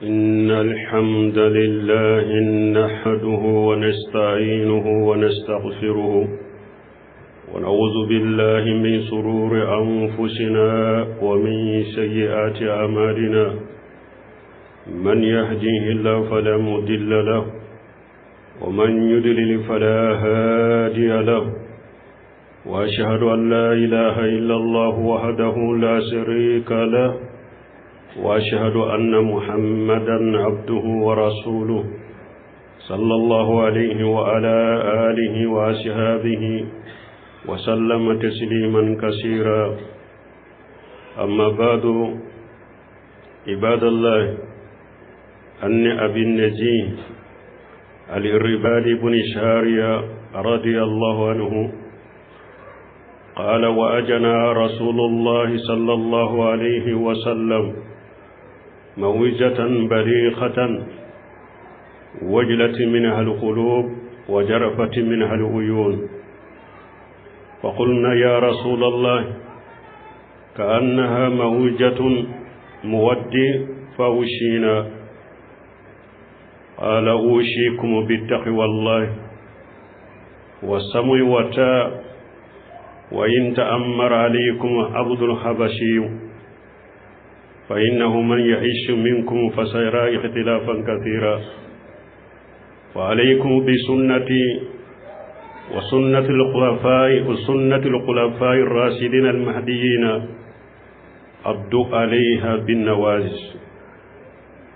إن الحمد لله نحمده ونستعينه ونستغفره ونعوذ بالله من شرور أنفسنا ومن سيئات أعمالنا من يهديه الله فلا مضل له ومن يضلل فلا هادي له وأشهد أن لا إله إلا الله وحده لا شريك له وأشهد أن محمدا عبده ورسوله صلى الله عليه وعلى آله وأصحابه وسلم تسليما كثيرا. أما بعد، عباد الله، أن أبي النجي الإرباد بن شارية رضي الله عنه قال: وأجنا رسول الله صلى الله عليه وسلم موجة بريقة وجلت منها القلوب وجرفت منها العيون، فقلنا: يا رسول الله، كأنها موجة مودي فأوشينا. قال: أوشيكم بالتقوى الله والسمع والطاعة، وإن تأمر عليكم عبد الحبشي، فإنه من يعيش منكم فسيرى اختلافا كثيرا، فعليكم بسنتي وسنة الخلفاء الراشدين المهديين، عضوا عليها بالنواجذ،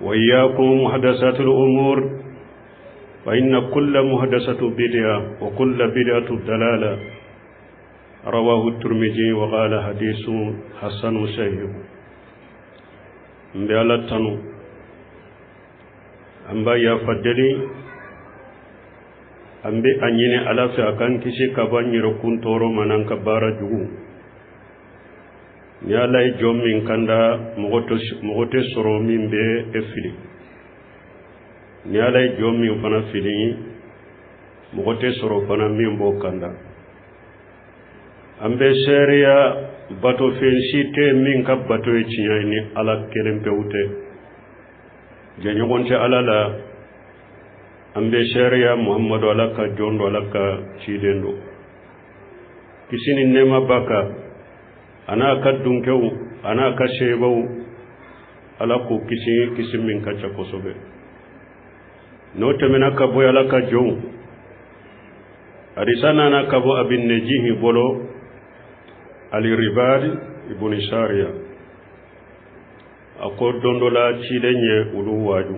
وإياكم محدثات الأمور، فإن كل محدثة بدعة وكل بدعة ضلالة. رواه الترمذي وقال: حديث حسن صحيح. N bɛ Ala tanu, an b'a yafa deli, an bɛ a ɲini Ala fɛ a k'an kisi ka bɔ an yɛrɛkun tɔɔrɔ ma n'an ka baara jugu. Ni Ala ye jɔn min kanda, mɔgɔ tɛ sɔrɔ min bɛ e fili. Ni Ala ye jɔn min fana fili, mɔgɔ tɛ sɔrɔ fana min b'o kanda. An bɛ seereya, batofɛn si tɛ min ka bato ye tiɲɛ ye ni Ala kelen pewu tɛ, jɛɲɔgɔn tɛ Ala la. An bɛ seereya Muhamadu Ala ka jɔn don, Ala ka ciden don. Kisi ni nɛɛma b'a kan, a n'a ka dunkɛw, a n'a ka seebaw. Ala k'o kisi, kisi min ka ca kosɛbɛ. N'o tɛmɛna ka bɔ, Ala ka jɔnw, hadisa nana ka bɔ Abi Nejihi bolo, Aliribad ibn Sariya. A ko don dɔ la, ciden ye olu waaju,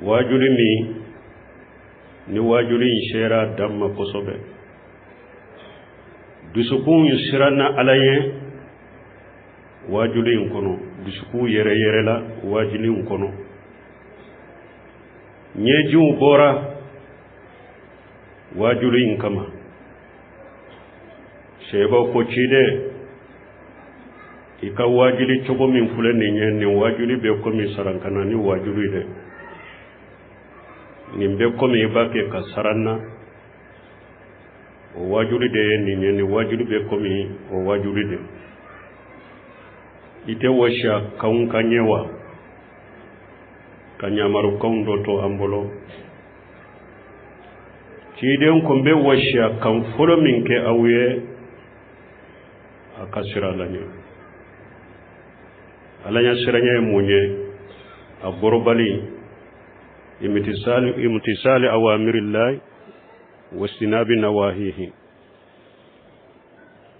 waajuli min ni waajuli in sera dan ma kosɛbɛ, dusukun siranna Ala ye waajuli in kɔnɔ, dusukun yɛrɛ yɛrɛla waajuli in kɔnɔ, ɲɛjiw bɔra waajuli in kama. Sɛbaw ko: ciden, i ka waajuli cogo min filɛ nin ye, nin waajuli bɛ komi sarankana ni waajuli dɛ. Nin bɛ komi i b'a kɛ ka siran na, o waajuli de ye nin ye. Nin waajuli bɛ komi o waajuli de. I tɛ wasiya kanw ka ɲɛ wa ka ɲamarukanw dɔ to an bolo? Ciden ko: n bɛ wasiya kan fɔlɔ min kɛ aw ye, a ka sira la ɲɛ. Ala ɲɛ siranya ye mun ye? A gorobali: imtisali awamirillahi wastinabi nawahihi.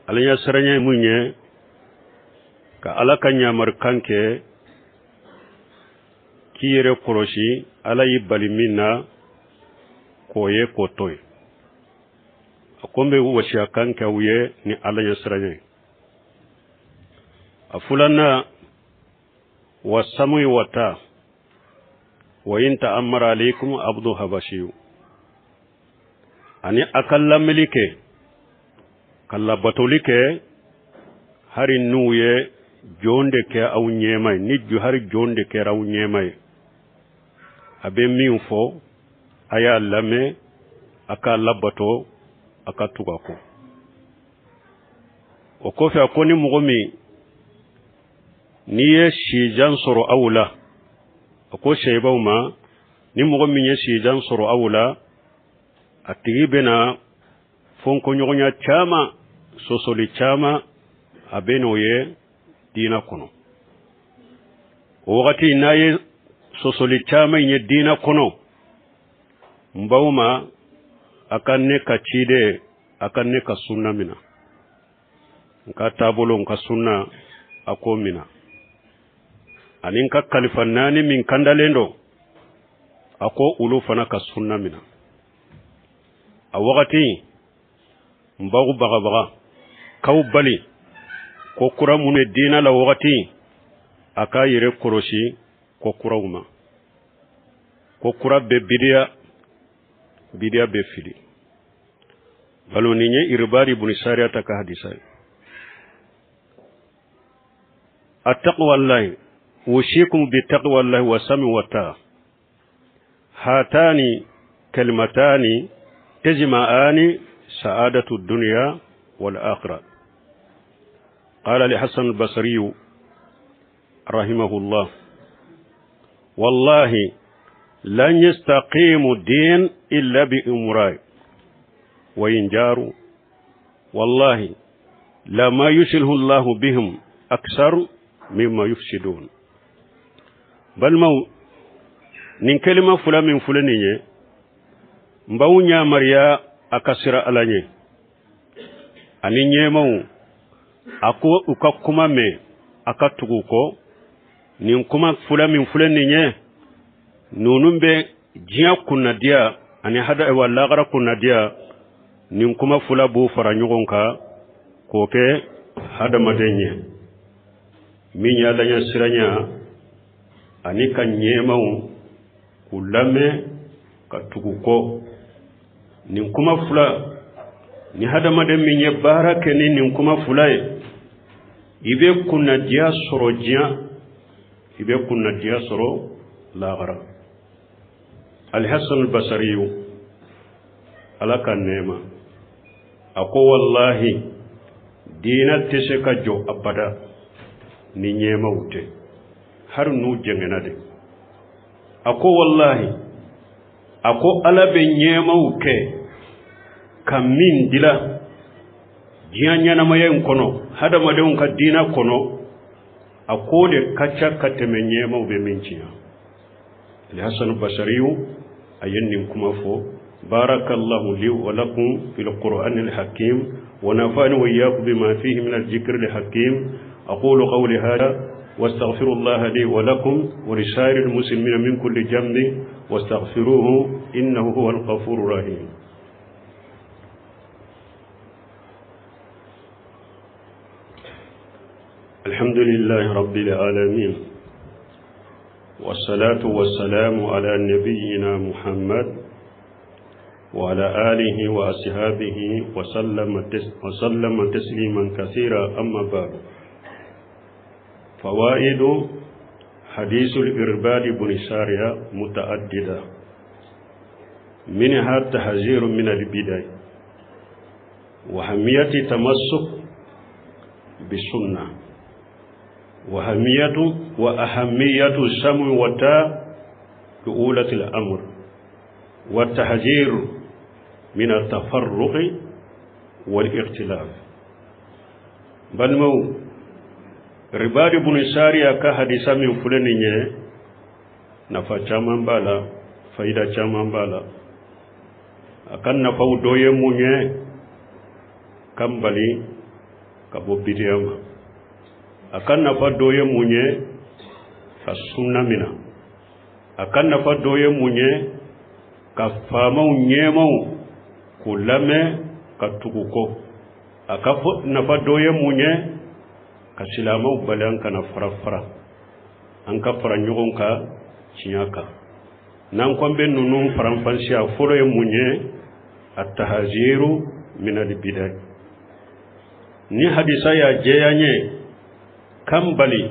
Ala ɲɛ siranya ye mun ye? Ka Ala ka ɲamarikan kɛ, k'i yɛrɛ kɔlɔsi Ala y'i bali min na, k'o ye k'o to ye. A ko n bɛ wasiya kan kɛ aw ye ni Ala ɲɛ siranya ye. A filanan: wa samu wa ta wa in ta'ammara alaykum abdu habashiyu. Ani a ka lamɛnli kɛ, ka labatoli kɛ, hari n'u ye jɔn de kɛ aw ɲɛma ye, ni hari jɔn de kɛra aw ɲɛma ye. A bɛ min fɔ, a y'a lamɛn, a k'a labato, a ka tugu a kɔ. O kɔfɛ, a ko ni mɔgɔ min N'i ye sijan sɔrɔ aw la, a ko sahabaw ma, ni mɔgɔ min ye sijan sɔrɔ aw la, a tigi bɛna fɔnkɔɲɔgɔnya caman, sɔsɔli caman, a bɛ n'o ye diina kɔnɔ. O wagati n'a ye sɔsɔli caman ye diina kɔnɔ, n b'aw ma a ka ne ka ciden, a ka ne ka sunna mina, n ka taabolo, n ka sunna, a k'o mina, ani n ka kalifa naani min kandalen don, a ko olu fana ka sunna mina. A wagati n b'aw bagabaga k'aw bali ko kura minnu ye diina la wagati, a k'a yɛrɛ kɔlɔsi ko kuraw ma. Ko kura bɛ bidiya, bidiya bɛ fili. Balo nin ye Iribadi buni Sariyata ka hadisa ye. Attaqwallahi usikum bi taqwallahi wa sami wa ta'a hatani kalimatani tajma'ani sa'adatu dunya wal akhirah. Qala li Hasan al-Basri rahimahullah, wallahi lan yastaqimu din illa bi umrai wa in jaru, wallahi lama yusilhu Allahu bihim aksar mimma yufsidun. Balimaw, nin kalima fila min filɛ nin ye, n b'aw ɲamariya a ka sira Ala ɲɛ, ani ɲɛmaw, a ko u ka kuma mɛn, a ka tugu u kɔ. Nin kuma fila min filɛ nin ye, ninnu bɛ diɲɛ kunnadiya ani hada wa lagara kunnadiya. Nin kuma fila b'u fara ɲɔgɔn kan k'o kɛ hadamaden ye min ye Ala ɲɛ siranya ani ka ɲɛmaw k'u lamɛn ka tugu kɔ. Nin kuma fila ni hadamaden min ye baara kɛ ni nin kuma fila ye, i bɛ kunnadiya sɔrɔ diɲɛ, i bɛ kunnadiya sɔrɔ lagara. Alhasan Albasariyu, Ala ka nɛɛma, a ko wallahi diinɛ tɛ se ka jɔ abada ni ɲɛmaw tɛ, hali n'u jɛngɛnna de. A ko wallahi, a ko Ala bɛ ɲɛmaw kɛ ka min dila diɲɛ ɲɛnamaya in kɔnɔ, hadamadenw ka diinɛ kɔnɔ, a k'o de ka ca ka tɛmɛ ɲɛmaw bɛ min tiɲɛ. Alhasan Basariyu a ye nin kuma fɔ. Barakallahu li wa lakum fil qur'an al hakim wa nafa'ani wa iyyakum bima fihi min al dhikr al hakim. Aqulu qawli hadha واستغفر الله لي ولكم ولسائر المسلمين من كل ذنب واستغفروه إنه هو الغفور الرحيم. الحمد لله رب العالمين، والصلاة والسلام على نبينا محمد وعلى آله وأصحابه وسلم تسليما كثيرا. أما بعد، فوائد حديث الإرباد بن سارية متعددة، منها التحذير من البدع وأهمية التمسك بالسنة وأهمية السمع والطاعة لأولة الأمر، والتحذير من التفرق والاختلاف. Balimaw, Ribadi bun Sariya ka hadisa min filɛ nin ye, nafa caman b'a la, fayida caman b'a la. A ka nafaw dɔ ye mun ye? Kan bali ka bɔ bidiya ma. A ka nafa dɔ ye mun ye? Ka sunna mina. A ka nafa dɔ ye mun ye? Ka faamaw ɲɛmaw k'u lamɛn ka tugu kɔ. A ka nafa dɔ ye mun ye? Ka silamɛw bali an kana fara fara, an ka fara ɲɔgɔn kan tiɲɛ kan. N'an ko an bɛ ninnu faranfasiya, fɔlɔ ye mun ye? Atahaziru minal bidai. Ni hadisa y'a jɛya n ye kan bali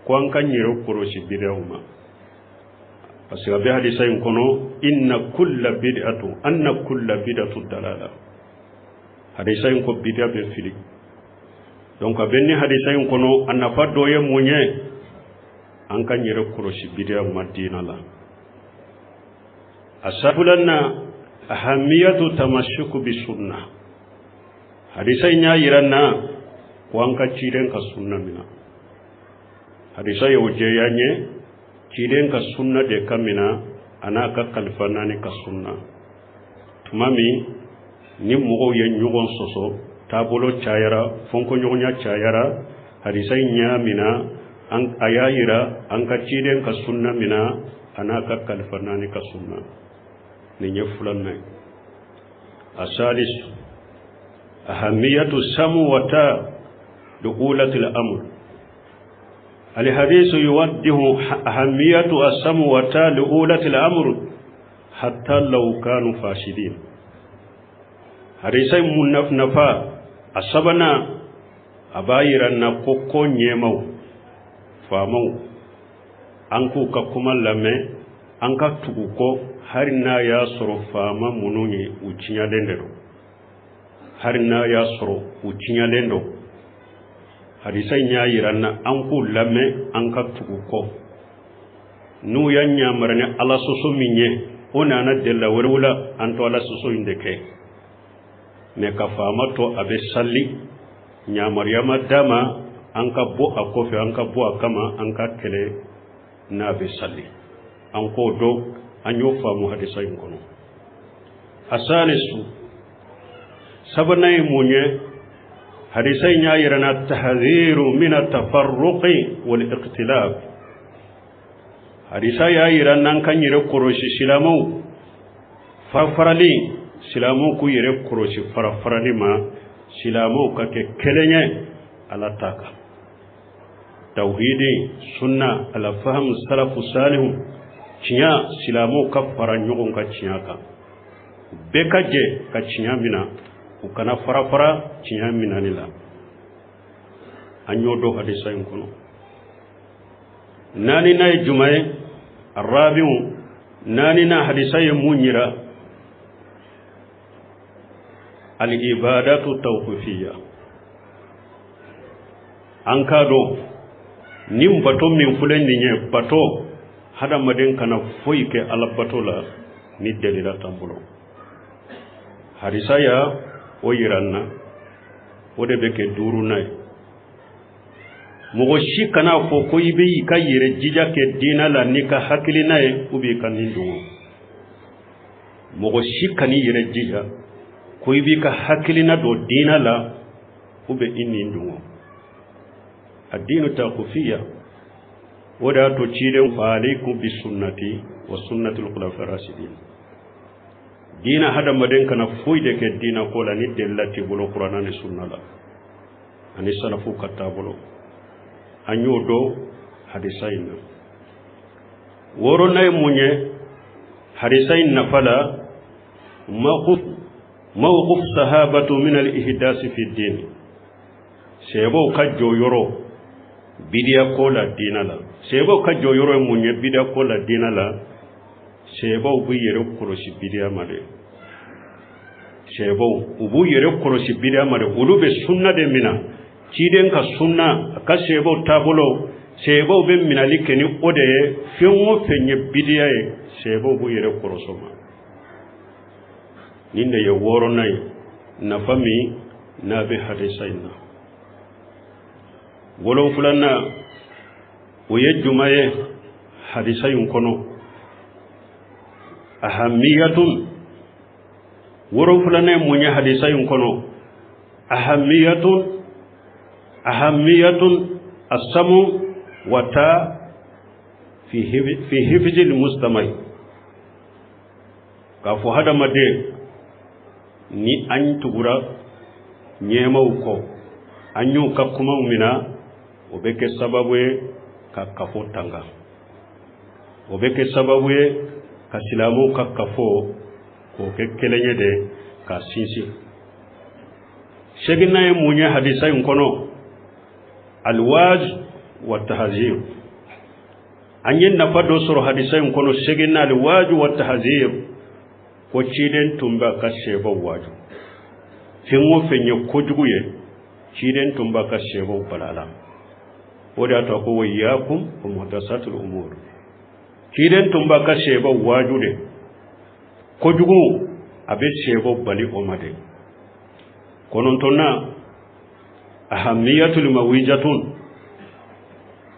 ko an ka yɛrɛ kɔlɔsi bidaw ma, parce que a bɛ hadisa in kɔnɔ, inna kulla bid'atu anna kulla bid'atu dalala. Hadisa in ko bida bɛ fili. Donc a bɛ nin hadisa in kɔnɔ, a nafa dɔ ye mun ye? An k'an yɛrɛ kɔlɔsi bidiya ma diina la. A sabulanna, ahamiyatu tamassuku bi sunna. Hadisa in y'a yira n na ko an ka ciden ka sunna mina. Hadisa y'o jɛya n ye, ciden ka sunna de ka mina, a n'a ka kalifa naani ka sunna. Tuma min ni mɔgɔw ye ɲɔgɔn sɔsɔ, taabolo cayara, fɔnkɔɲɔgɔnya cayara, hadisa in y'a mina, a y'a yira an ka ciden ka sunna mina, a n'a ka kalifa naani ka sunna. Nin ye filanan ye. Asalis, ahamiyatu samu wa ta du'ulatil amr. الحديث يوضح أهمية السمع والطاعة لأولاة الأمر حتى لو كانوا فاسدين. Hadisa mun nafa? A sabanan, a b'a yira n na ko ɲɛmaw, faamaw, an k'u ka kuma lamɛn, an ka tugu kɔ, hali n'a y'a sɔrɔ faama minnu ye, u tiɲalen de don, hali n'a y'a sɔrɔ u tiɲalen don. Hadisa in y'a yira n na an k'u lamɛn, an ka tugu kɔ. N'u y'a yamari ni Ala sɔsɔ min ye, o nana delila wɛrɛw la, an to Ala sɔsɔ in de kɛ. Mɛ ka faama to a bɛ sali, yamaruya ma d'a ma an ka bɔ a kɔfɛ, an ka bɔ a kama, an ka kɛlɛ n'a bɛ sali. An k'o dɔn, an y'o faamu hadisa in kɔnɔ. Asalisu, sabanan ye mun ye? Hadisa in y'a yira na tahziru min atafarruqi wal ikhtilaf. Hadisa y'a yira n'an k'an yɛrɛ kɔlɔsi silamɛw farafarali, silamɛw k'u yɛrɛ kɔlɔsi farafarali ma, silamɛw ka kɛ kelen ye Ala ta kan, tawhidi, sunna, ala fahamu salafu salihu, tiɲɛ. Silamɛw ka fara ɲɔgɔn kan tiɲɛ kan, bɛɛ ka jɛ ka tiɲɛ mina, u kana fara fara tiɲɛ minani la. An y'o dɔn hadisa in kɔnɔ. Naaninan ye jumɛn ye? Arabiw, naaninan, hadisa ye mun yira? Al-ibadatu tawqifiyya. An k'a dɔn nin bato min filɛ nin ye, bato, hadamaden kana foyi kɛ Ala bato la ni delila t'an bolo. Hadisa ya o yira n na. O de bɛ kɛ duurunan ye. Mɔgɔ si kana fɔ ko i bɛ i ka yɛrɛ jija kɛ diinɛ la n'i ka hakilina ye ou bien i ka nin dɔn. Mɔgɔ si kan'i yɛrɛ jija ko i b'i ka hakilina don diinɛ la ou bien i nin dɔn. Addinu tawqifiyya. O de y'a to ciden fa alaykum bi sunnati wa sunnatul khulafa rasidin. Diina, hadamaden kana foyi de kɛ diina ko la ni delila t'i bolo Kuranna ni sunna la ani salafu ka taabolo. An y'o dɔn hadisa in na. Wɔɔrɔnan ye mun ye hadisa in nafa la? Mawquf sahabatu min al ihdasi fi din. Sɛbɛw ka jɔyɔrɔ bidiya ko la diina la, sɛbɛw ka jɔyɔrɔ ye mun ye bidiya ko la diina la? Sɛbɛw b'u yɛrɛ kɔlɔsi bidiya ma dɛ. Sɛbɛw, u b'u yɛrɛ kɔlɔsi bidiya ma dɛ. Olu bɛ sunna de mina, ciden ka sunna, a ka sɛbɛw taabolo. Sɛbɛw bɛ minali kɛ ni o de ye. Fɛn o fɛn ye bidiya ye, sɛbɛw b'u yɛrɛ kɔlɔsi o ma. Nin de ye wɔɔrɔnan ye, nafa min n'a bɛ hadisa in na. Wolonfilanan, o ye jumɛn ye hadisa in kɔnɔ? Ahamiyatun, wolonfilanan ye mun ye hadisa in kɔnɔ? Ahamiyatun asamu wa ta fi hifzil mustamai. K'a fɔ hadamaden, ni an tugura ɲɛmaw kɔ, an y'u ka kumaw mina, o bɛ kɛ sababu ye ka kafo tanga, o bɛ kɛ sababu ye ka silamɛw ka kafo k'o kɛ kelen ye de, k'a sinsin. Seginnan ye mun ye hadisa in kɔnɔ? Alwaz wa tahzir. An ye nafa dɔ sɔrɔ hadisa in kɔnɔ, seginnan, alwaju wa tahzir, ko ciden tun bɛ a ka sɛbaw waaju. Fɛn o fɛn ye kojugu ye, Ciden tun b'a ka sɛbɛw bala la. O de y'a to a ko wa iyyakum wa muhdasatul umur. Ciden tun b'a ka sɛbɛw waaju de. Kojugu a bɛ sɛbɛw bali o ma de. Kɔnɔntɔnnan, ahamiyatul mawijatun,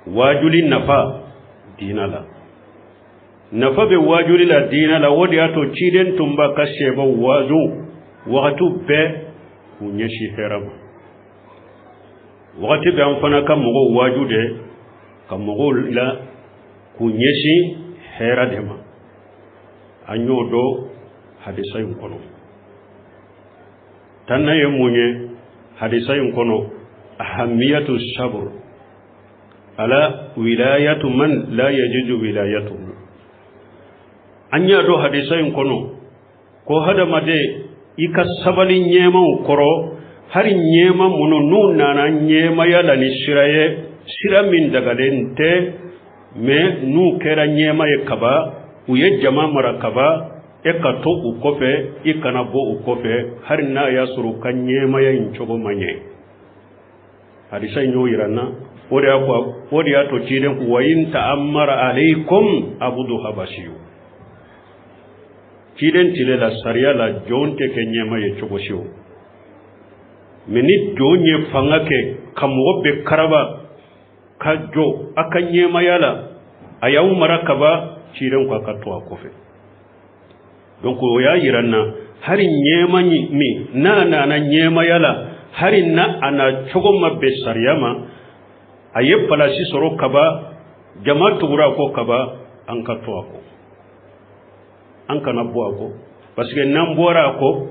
waajuli nafa diina la. Nafa bɛ waajuli la diina la. O de y'a to ciden tun b'a ka sɛbɛw waaju wagati bɛɛ k'u ɲɛsin hɛrɛ ma. Wagati bɛɛ an fana ka mɔgɔw waaju de, ka mɔgɔw la k'u ɲɛsin hɛrɛ de ma. An y'o dɔn hadisa in kɔnɔ. Tannan ye mun ye hadisa in kɔnɔ? Ahamiyatu sabr ala wilayatu man la yajuzu wilayatuhu. An y'a dɔn hadisa in kɔnɔ ko hadamaden i ka sabali ɲɛmaw kɔrɔ, hali ɲɛma minnu n'u nana ɲɛmaya la ni sira ye, sira min dagalen tɛ, mais n'u kɛra ɲɛma ye kaba, u ye jama mara kaba, e ka to u kɔfɛ, i kana bɔ u kɔfɛ, hali n'a y'a sɔrɔ u ka ɲɛmaya in cogo ma ɲɛ. Hadisa in y'o yira n na. O de y'a to ciden ko wa in ta'ammara alaykum abudu habasiyu. Ciden tile la, sariya la, jɔn tɛ kɛ ɲɛma ye cogo si o. Mais ni jɔn ye fanga kɛ ka mɔgɔ bɛɛ karaba ka jɔ a ka ɲɛmaya la, a y'aw mara kaba, ciden ko a ka to a kɔfɛ. Donc o y'a yira n na, hali ɲɛma min n'a nana ɲɛmaya la, hali n'a a na cogo ma bɛn sariya ma, a ye palasi sɔrɔ kaba, jama tugura a kɔ kaba, an ka to a kɔ, an kana bɔ a kɔ, parce que n'an bɔra a kɔ,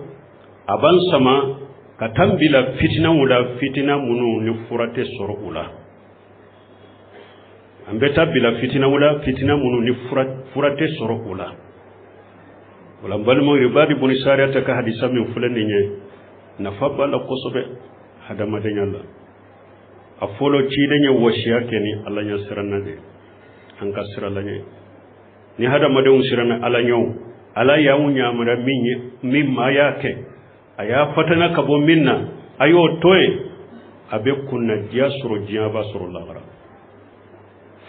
a b'an sama ka taa bila fitinaw la, fitina minnu ni fura tɛ sɔrɔ u la. An bɛ taa bila fitinaw la, fitina minnu ni fura tɛ sɔrɔ u la. Wala n balimaw, Iribadi buni Sariyata ka hadisa min filɛ nin ye, nafa b'a la kosɛbɛ hadamadenya la. A fɔlɔ, ciden ye wasiya kɛ ni Ala ɲɛ siranna de, an ka siran Ala ɲɛ. Ni hadamadenw siranna Ala ɲɛ, o Ala y'anw yamaruya min ye, min maa y'a kɛ, a y'a fatana ka bɔ min na, a y'o to yen, a bɛ kunnadiya sɔrɔ diɲɛ, b'a sɔrɔ lahara.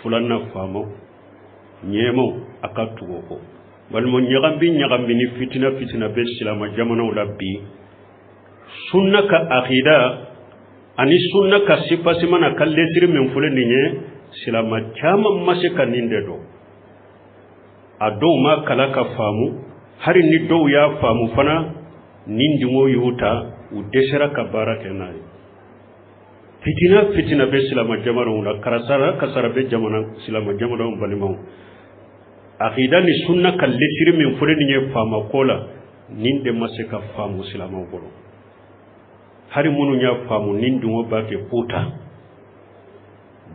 Filanan, faamaw ɲɛmaw, a ka tugu o kɔ. Balima, ɲagami ɲagami ni fitina fitina bɛ silama jamanaw la bi. Sunna ka akida ani sunna ka sipasima na ka lɛtiri min filɛ nin ye, silama caman ma se ka nin de dɔn. A dɔw ma kala ka faamu, hali ni dɔw y'a faamu fana, nin dingo y'u ta, u dɛsɛra ka baara kɛ n'a ye. Fitina fitina bɛ silama jamanaw la, karasara kasara bɛ jamana silama jamanaw. Balimaw, akida ni sunna ka lɛtiri min filɛ nin ye faama ko la, nin de ma se ka faamu silamaw bolo. Hali minnu y'a faamu, nin dungo b'a kɛ k'u ta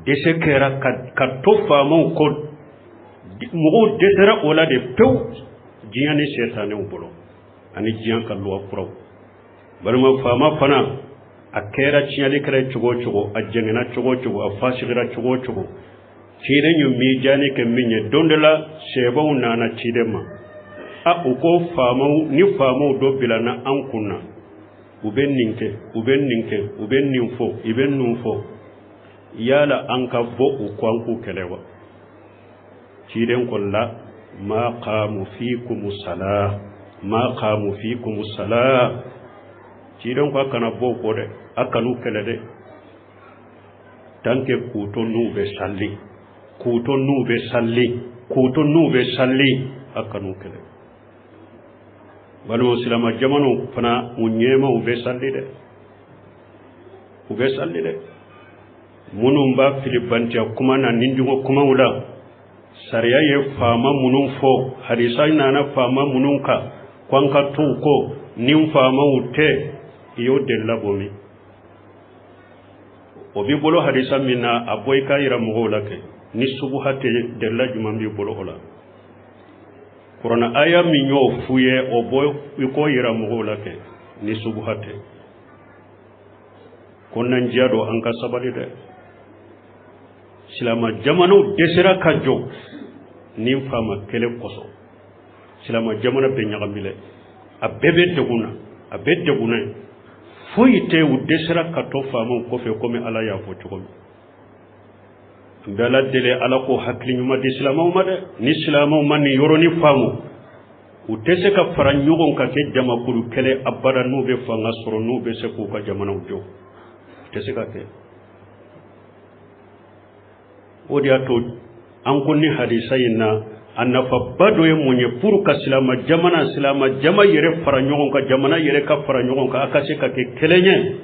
dɛsɛ kɛra ka to faamaw kɔ. Mɔgɔw dɛsɛra o la de pewu, diɲɛ ni sɛtanɛw bolo ani diɲɛ ka luwa kuraw. Balima, faama fana a kɛra tiɲɛli kɛra cogo o cogo, a jɛngɛnna cogo o cogo, a fasigira cogo o cogo, ciden ye mijaani kɛ min ye. Don dɔ la, sɛbɛnw nana ciden ma, a u ko faamaw ni faamaw dɔ bilana an kun na, u bɛ nin kɛ, u bɛ nin kɛ, u bɛ nin fɔ, i bɛ nin fɔ, yala an ka bɔ u kɔ, an k'u kɛlɛ wa? Ciden ko la, ma qamu fikum salah, ma qamu fikum salah. Ciden ko a kana bɔ u kɔ dɛ, a kan'u kɛlɛ dɛ, tant que k'u to n'u bɛ sali, k'u to n'u bɛ sali, k'u to n'u bɛ sali, a kan'u kɛlɛ. Balima, silama jamanaw fana, u ɲɛmaw bɛ sali dɛ, u bɛ sali dɛ. Minnu b'a fili bantiya kuma na ni jugu kumaw la, sariya ye faama minnu fɔ, hadisa nana faama minnu kan ko an ka to u kɔ, ni faamaw tɛ, i y'o delila bɔ min? O b'i bolo hadisa min na, a bɔ i k'a yira mɔgɔw la kɛ ni subuha tɛ. Delila jumɛn b'i bolo o la? Kuranɛ aya min y'o f'u ye, o bɔ i k'o yira mɔgɔw la kɛ ni subuha tɛ. Kɔnɔnandiya don, an ka sabali dɛ. Silama jamanaw dɛsɛra ka jɔ ni faama kɛlɛ kosɔn. Silama jamana bɛ ɲagami dɛ, a bɛɛ bɛ degun na, a bɛɛ degun na. Foyi tɛ, u dɛsɛra ka to faamaw kɔfɛ komi Ala y'a fɔ cogo min. An bɛ Ala deli, Ala k'o hakili ɲuman di silamɛw ma dɛ. Ni silamɛw ma nin yɔrɔnin faamu, u tɛ se ka fara ɲɔgɔn kan kɛ jamakulu kelen abada n'u bɛ fanga sɔrɔ, n'u bɛ se k'u ka jamanaw jɔ. U tɛ se ka kɛ. O de y'a to an ko ni hadisa in na, a nafaba dɔ ye mun ye? Pour ka silama jamana, silama jama yɛrɛ fara ɲɔgɔn kan, jamana yɛrɛ ka fara ɲɔgɔn kan, a ka se ka kɛ kelen ye,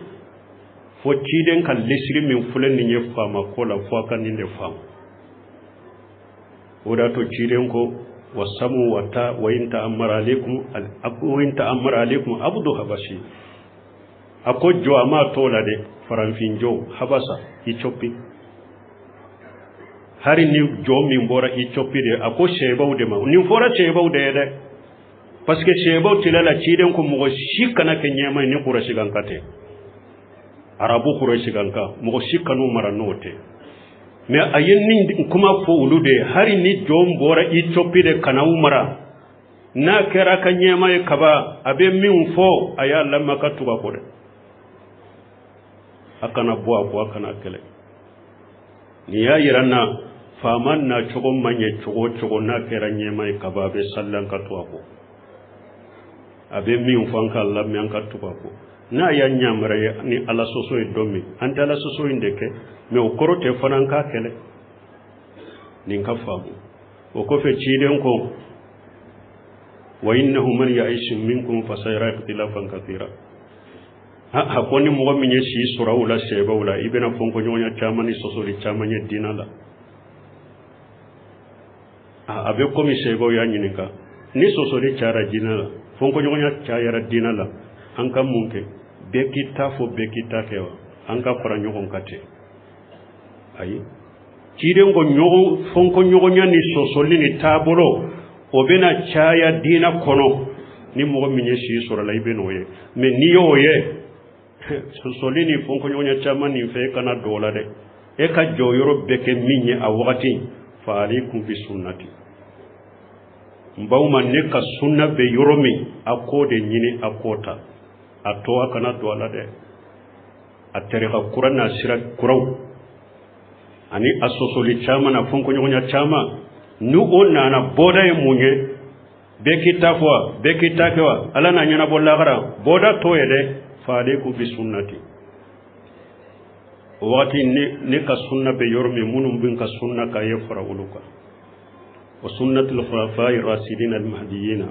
fo ciden ka lesiri min filɛ nin ye faama ko la, fo a ka nin de faamu. O de y'a to ciden ko wasamu wata wa in ta'ammara alaikum wa in ta'ammara alaikum abdu habasi. A ko jɔ, a m'a t'o la dɛ, farafin jɔ, Habasa, Ethiopie, hari ni jɔ min bɔra Ethiopie de. A ko sɛbaw de ma, nin fɔra sɛbaw de ye dɛ, parce que sɛbaw tile la, ciden ko mɔgɔ si kana kɛ ɲɛma ye ni Kurɛsikanka tɛ, Arabu Kurɛsikanka, mɔgɔ si kan'u mara n'o tɛ. Mais a ye nin kuma fɔ olu de ye, hari ni jɔn bɔra Ethiopie de, kana u mara. N'a kɛra ka ɲɛma ye kaba, a bɛ min fɔ, a y'a lamɛn ka tugu a kɔ dɛ, a kana bɔ a kɔ, a kana kɛlɛ. Nin y'a yira n na, faama nacogo ma ɲɛ cogo o cogo, n'a kɛra ɲɛma ye kaba, a bɛ sali, an ka to a kɔ, a bɛ min fɔ, an k'a lamɛn, an ka tugu a kɔ. N'a y'a yamaruya ni Ala sɔsɔ ye don min, an tɛ Ala sɔsɔ in de kɛ, mais o kɔrɔ tɛ fana an k'a kɛlɛ. Nin ka faamu. O kɔfɛ, ciden ko wa innahu man ya'ish minkum fasayara ikhtilafan kathira. A ko ni mɔgɔ min ye si sɔrɔ aw la, sɛbɛw la, i bɛna fɔnkɔɲɔgɔnya caman ni sɔsɔli caman ye diinɛ la. A bɛ komi sɛbɛw y'a ɲininka, ni sɔsɔli cayara diinɛ la, fɔnkɔɲɔgɔnya cayara diinɛ la, an ka mun kɛ? Bɛɛ k'i ta fɔ, bɛɛ k'i ta kɛ wa? An ka fara ɲɔgɔn kan ten? Ayi, ciden ko ɲɔgɔn fɔnkɔɲɔgɔnya ni sɔsɔli ni taabolo, o bɛna caya diinɛ kɔnɔ. Ni mɔgɔ min ye si sɔrɔ la, i bɛ n'o ye. Mais n'i y'o ye, sɔsɔli ni fɔnkɔɲɔgɔnya caman nin fɛ, e kana don o la dɛ. E ka jɔyɔrɔ bɛ kɛ min ye a wagati, fa alaykum bi sunnati. N baw ma, ne ka sunna bɛ yɔrɔ min, a k'o de ɲini, a k'o ta, a to a kana don a la dɛ. A tariqa kura n'a sira kuraw ani a sɔsɔli caman na fɔnkɔɲɔgɔnya caman, ni o nana, bɔda ye mun ye? Bɛɛ k'i ta fɔ wa? Bɛɛ k'i ta kɛ wa? Ala n'a ɲɛnabɔ lahara, bɔda t'o ye dɛ. Fa alaykum bi sunnati. O wagati, ne ka sunna bɛ yɔrɔ min, minnu bɛ n ka sunna k'a ye fara olu kan, wa sunnatul khulafai rasidin al mahdiyina,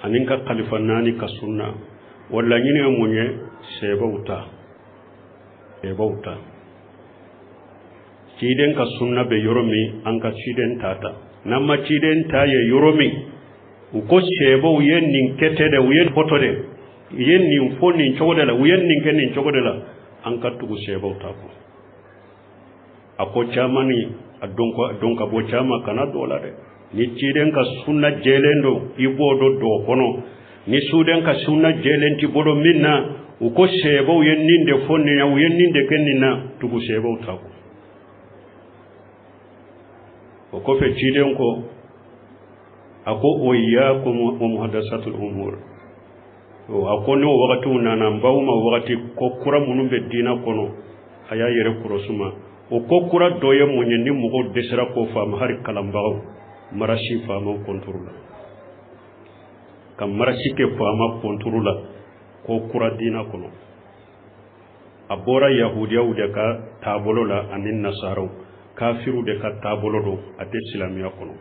ani n ka kalifa naani ka sunna. O laɲini ye mun ye? Sɛbɛw ta, sɛbɛw ta. Ciden ka sunna bɛ yɔrɔ min, an ka ciden ta ta. N'an ma ciden ta ye yɔrɔ min, u ko sɛbɛw ye nin kɛ ten dɛ, u ye fɔtɔ dɛ, u ye nin fɔ nin cogo de la, u ye nin kɛ nin cogo de la, an ka tugu sɛbɛw ta kɔ. A ko caman ni a dɔn ka bɔ caman, kana don o la dɛ. Ni ciden ka sunna jɛlen don, i b'o dɔn dɔgɔ kɔnɔ. Ni suden ka sunna jɛlen t'i bolo min na, u ko sɛbɛw ye nin de fɔ nin na, u ye nin de kɛ nin na, tugu sɛbɛw ta kɔ. O kɔfɛ, ciden ko, a ko o iyyakum wa muhaddasatul umur. A ko n'o wagatiw nana, n baw ma, wagati ko kura minnu bɛ diinɛ kɔnɔ, a y'a yɛrɛ kɔlɔsi ma. O ko kura dɔ ye mun ye? Ni mɔgɔw dɛsɛra k'o faamu, hali kalanbagaw, marasi faamaw kɔntoro la, ka marasi kɛ faama kɔntoro la, ko kura diinɛ kɔnɔ, a bɔra yahudiyaw de ka taabolo la ani nasaraw, kafiru de ka taabolo don, a tɛ silamɛya kɔnɔ.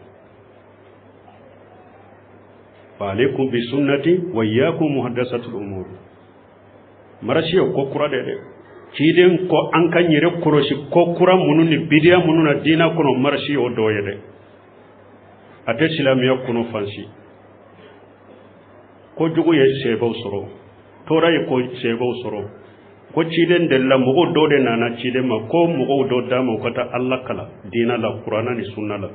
Fa alaykum bi sunnati wa iyyakum muhaddasatul umur. Marasi ye ko kura de dɛ. Ciden ko an ka yɛrɛ kɔlɔsi ko kura minnu ni bidiya minnu na diinɛ kɔnɔ, marasi y'o dɔ ye dɛ. A tɛ silamɛya kɔnɔ fan si. Kojugu ye sɛbɛw sɔrɔ, tɔɔrɔ ye ko sɛbɛw sɔrɔ. Ko ciden delila, mɔgɔw dɔ de nana ciden ma ko mɔgɔw dɔ d'a ma, u ka taa Ala kalan diinɛ la, Kuranna ni sunna la.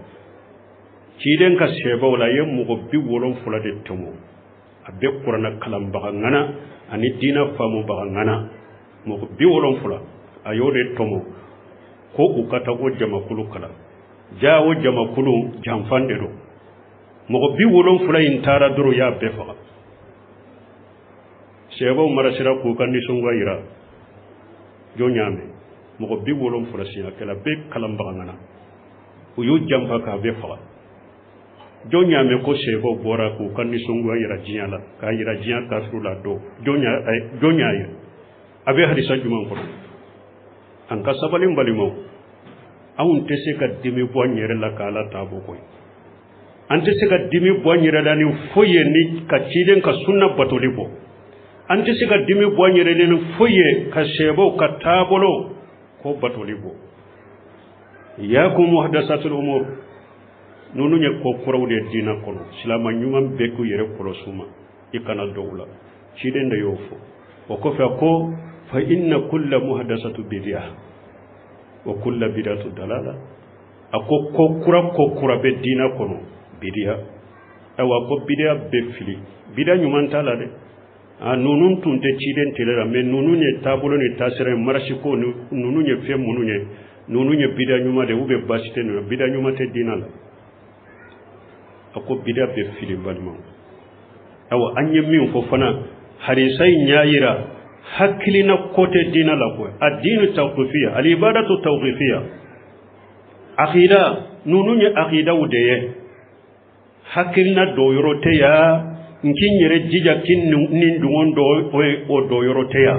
Ciden ka sɛbɛw la, a ye mɔgɔ 70 de tɔmɔ, a bɛ Kuranna kalanbaga ŋana ani diinɛ faamubaga ŋana, mɔgɔ 70, a y'o de tɔmɔ ko u ka taa o jamakulu kalan. Ja, o jamakulu janfan de don. Mɔgɔ 70 in taara dɔrɔn, u y'a bɛɛ faga. Sɛbaw marasira k'u ka nisɔngoya yira. Jɔn y'a mɛn? Mɔgɔ 70 siɲɛ bɛɛ kalanbaga ŋana, u y'u janfa k'a bɛɛ faga. Jɔn y'a mɛn ko sɛbaw bɔra k'u ka nisɔngoya yira diɲɛ la, k'a yira diɲɛ kafiru la? Dɔn jɔn y'a ye? A bɛ hadisa jumɛn kɔnɔ? An ka sabali, balimaw. Anw tɛ se ka dimi bɔ an yɛrɛ la k'Ala ta bɔ koyi. An tɛ se ka dimi bɔ an yɛrɛ la ni foyi ye ni ka ciden ka sunna batoli bɔ. An tɛ se ka dimi bɔ an yɛrɛ la ni foyi ye ka sɛbaw ka taabolo ko batoli bɔ. Iyakum muhdasatul umur, ninnu ye ko kuraw de ye diinɛ kɔnɔ. Silama ɲuman bɛɛ k'u yɛrɛ kɔlɔsi u ma, i kana dɔw la. Ciden de y'o fɔ. O kɔfɛ a ko: fa inna kulla muhdasatu bidiya wa kulla bidatu dalala. A ko ko kura, ko kura bɛ diinɛ kɔnɔ, bidiya. Ayiwa, ko bidiya bɛ fili, bidiya ɲuman t'a la dɛ. A ninnu tun tɛ ciden tele la, mais ninnu ye taabolo ni taasira ye, marasi ko ninnu ye, fɛn minnu ye, ninnu ye bidiya ɲuman de, ou bien baasi tɛ ninnu, bidiya ɲuman tɛ diinɛ la. A ko bidiya bɛ fili, balimaw. Ayiwa, an ye min fɔ fana, hadisa in y'a yira hakilina ko tɛ diinɛ la koyi. Addinu tawqifiya, alibadatu tawqifiya, aqida ninnu ye aqidaw de ye, hakilina dɔ yɔrɔ tɛ ya. N k'i yɛrɛ jija k'i nin dungɔ dɔ, o dɔ yɔrɔ tɛ ya.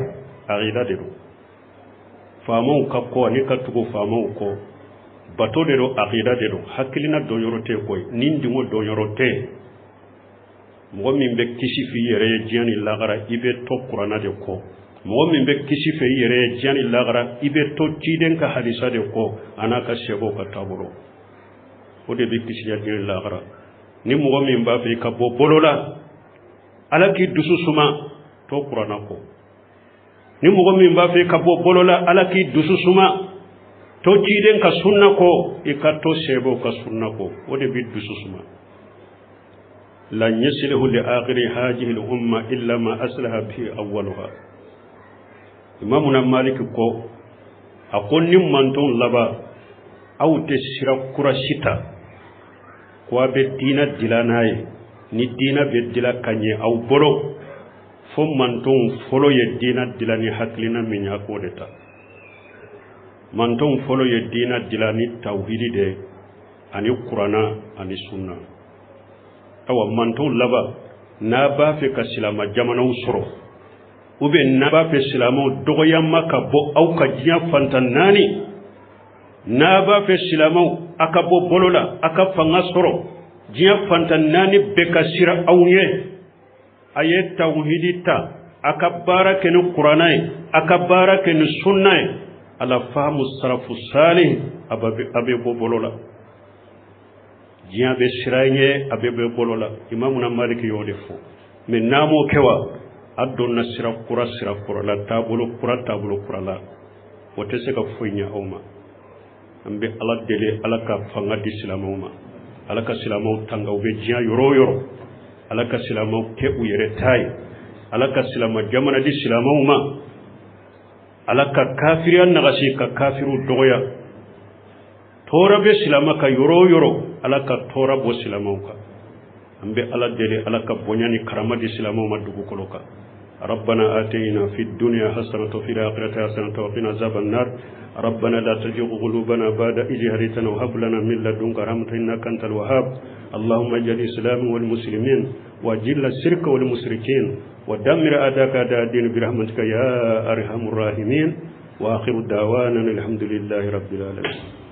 Aqida de don, faamaw ka kɔ ani ka tugu faamaw kɔ, bato de don, aqida de don, hakilina dɔ yɔrɔ tɛ koyi, nin dungɔ dɔ yɔrɔ tɛ. Mɔgɔ min bɛ kisi f'i yɛrɛ ye diɲɛ ni lagara, i bɛ to Kuranna de kɔ. Mɔgɔ min bɛ kisi fɛ i yɛrɛ ye diɲɛ ni lagara, i bɛ to ciden ka hadisa de kɔ, a n'a ka sɛbɛw ka taabolo, o de bɛ kisi diɲɛ ni lagara. Ni mɔgɔ min b'a fɛ i ka bɔ bolo la, Ala k'i dusu suma, to Kuranna kɔ. Ni mɔgɔ min b'a fɛ i ka bɔ bolo la, Ala k'i dusu suma, to ciden ka sunna kɔ, i ka to sɛbɛw ka sunna kɔ, o de b'i dusu suma. Lan yaslihu li akhiri hadhihi al umma illa ma aslaha bihi awwaluha. Imamuna Maliki ko, a ko ni manton laban, aw tɛ sira kura si ta ko a bɛ diina dila n'a ye, ni diina bɛ dila ka ɲɛ aw bolo, fo mantonw fɔlɔ ye diina dila ni hakilina min ye, a k'o de ta. Mantonw fɔlɔ ye diina dila ni tawhidi de ani Kuranna ani sunna. Awa, mantonw laban, n'a b'a fɛ ka silama jamanaw sɔrɔ, ou bien n'a b'a fɛ silamɛw dɔgɔyama ka bɔ aw ka diɲɛ fantan naani, n'a b'a fɛ silamɛw a ka bɔ bolo la, a ka fanga sɔrɔ, diɲɛ fantan naani bɛɛ ka sira aw ɲɛ, a ye tawhidi ta, a ka baara kɛ ni Kuranna ye, a ka baara kɛ ni sunna ye, ala fahamu sarafu salih, a bɛ bɔ bolo la, diɲɛ bɛ sira ɲɛ, a bɛ bɔ bolo la. Imamuna Maliki y'o de fɔ. Mais n'a m'o kɛ wa, a donna sira kura, sira kura la, taabolo kura, taabolo kura la, o tɛ se ka foyi ɲɛ aw ma. An bɛ Ala deli, Ala ka fanga di silamɛw ma, Ala ka silamɛw tanga u bɛ diɲɛ yɔrɔ o yɔrɔ, Ala ka silamɛw kɛ u yɛrɛ ta ye, Ala ka silama jamana di silamɛw ma, Ala ka kafiriya nagasi ka kafiriw dɔgɔya. Tɔɔrɔ bɛ silama ka yɔrɔ o yɔrɔ, Ala ka tɔɔrɔ bɔ silamɛw kan. An bɛ Ala deli, Ala ka bonya ni karama di silamɛw ma dugukolo kan. ربنا آتنا في الدنيا حسنة وفي الآخرة حسنة وقنا عذاب النار. ربنا لا تزغ قلوبنا بعد إذ هديتنا وهب لنا من لدنك رحمة إنك أنت الوهاب. اللهم اجعل الإسلام والمسلمين، وأذل الشرك والمشركين، ودمر أعداءك أعداء الدين برحمتك يا أرحم الراحمين. وآخر دعوانا الحمد لله رب العالمين.